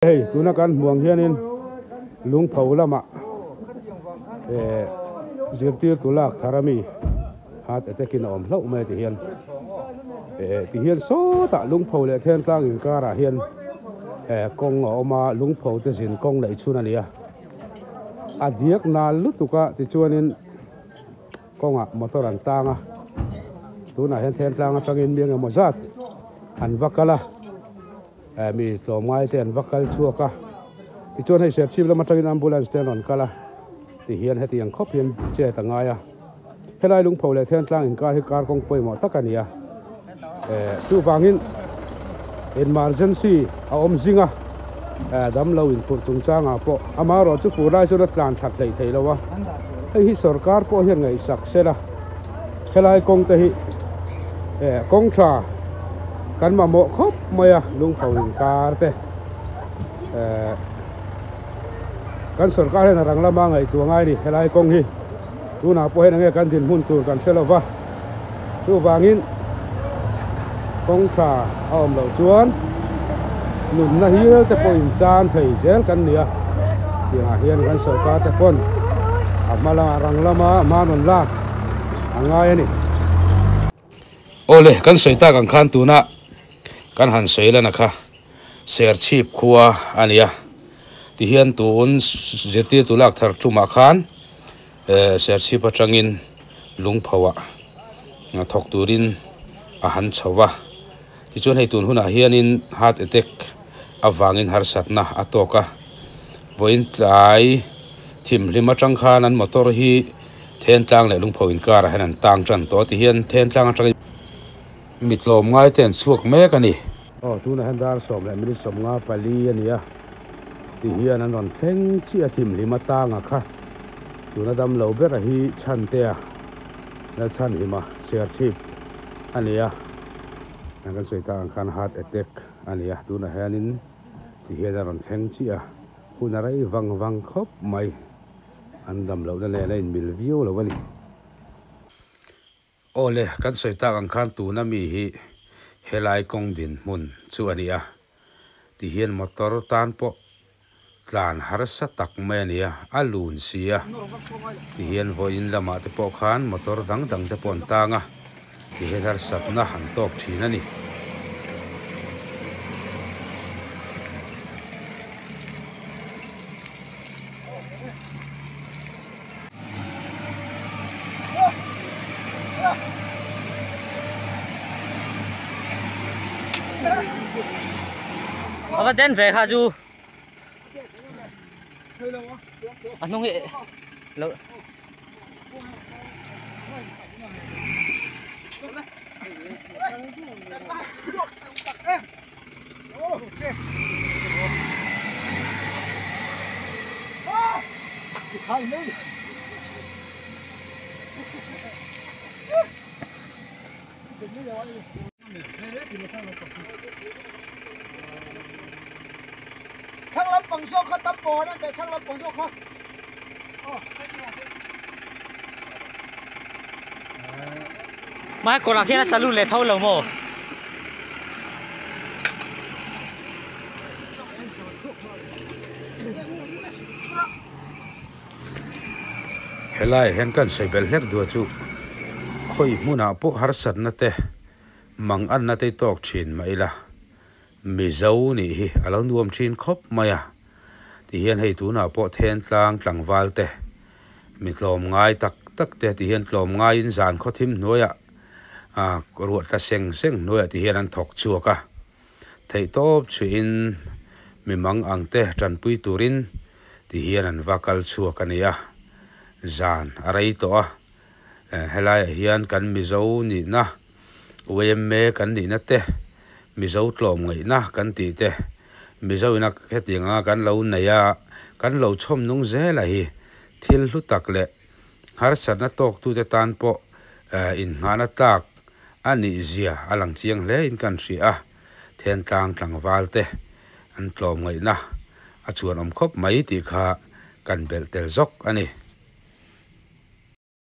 Hei tuna kan hmuh ang hianin lungpho lamah eh zirtirtu lak thar ami heart attack in a awm hlauh mai a ti hian eh ti hian sawtah lungpho leh thentlang inkarah hian eh kawng a awm a lungpho te zin kawng neih chhun a ni a a diak nal lutuk a tichuanin kawngah motor an tang a tunah hian thentlang atangin mi engemaw zat an va kal a. Eh mi tlawmngai te an va kal chhuak a, tichuan hei Serchhip lam atangin ambulance te an rawn kal a, tihian hetiang khawp hian chet a ngai a, helai lungpho leh Thentlang inkar hi kar kawng pawimawh tak a ni a, eh chuvangin emergency a awm zing a, eh damlo inphurh chungchangah pawh amaherawh chu fur lai chuan a tlan that hleih theih lo a, hei hi sorkar pawh hian ngaihsak sela. Helai kawng te hi eh kawng tha kan mamawh khawp mai a lungpho inkar te eh kan sorkar hian a rang lama ngaihtuah ngai a ni helai kawng hi tunah pawh hian enge kan dinhmun tur kan hre lova chuvangin kawng tha a awm loh chuan nunna hial te pawh inchan thei zel kan ni a tiangah hian kan sorkar te pawn a hma lama rang lama hma rawn lak a ngai a ni. Awle kan sawi tak ang khan tuna kan han sawi lana kha Serchhip khua a ni a tihian tun zirtirtu lak thar tumah khan Serchhip atangin lungpho ah thawk turin a han chho va, tichuan hei tun hunah hianin heart attack avangin harsatna a tawk a, vawiin tlai thimhlim atang khan an motor hi Thentlang leh lungpho inkarah hian an tang tan tawh a tihian Thentlang atangin mi tlawmngai te an chhuak mek a ni. Aw tunah hian dar 10:54 a ni a. Ti hian an rawn thleng chiah a thimhlim atanga kha tuna dam lo bera hi Chhantea Lalchhanhima Serchhip a ni a, kan sawi tak ang khan heart attack a ni a, tunah hianin ti hian a rawn thleng chiah a, hun a rei vang vang khawp mai, an dam lohna nen a inmil viau lo a ni. Awle, kan sawi tak ang khan tuna mi hi helai kawng dinhmun chu a ni a, tihian motor tan pawh tlan harsa tak mai a ni a, a lun si a, tihian vawiin lamah te pawh khan motor dang dang te pawh an tang a, tihian harsatna an tawk thin a ni. A va den ve kha chu a hnung hi lo Mai kawrah khian a tla lut leh tho lo maw? Helai hian kan sawi belh hlek duh chu khawi hmunah pawh harsatna te mang anna te tawk thin mah ila Mizo nih hi a lo nuam thin khawp mai a tihian hei tunah pawh Thentlang tlangval te Mi tlawmngai tak tak te ti hian tlawmngaiin zan khawthim hnuaiah ah ruah tla seng seng hnuaiah ti hian an thawk chhuak a. Theihtawp chhuihin mi mang ang te tanpui turin ti hian an va kal chhuak a ni a. Zan a rei tawh a, helaiah hian kan Mizo nihna, yma kan nihna te, Mizo tlawmngaihna kan tih te, Mizo ina hetiang anga kan lo nei a, kan lo chhawm nung zel a hi thil hlu tak leh harsatna tawktute tan pawh innghahna tlak a nih zia a lang chiang hle in kan hria a, Thentlang tlangval te an tlawmngaihna a chuan awm khawp mai tih kha kan belh tel zawk a ni.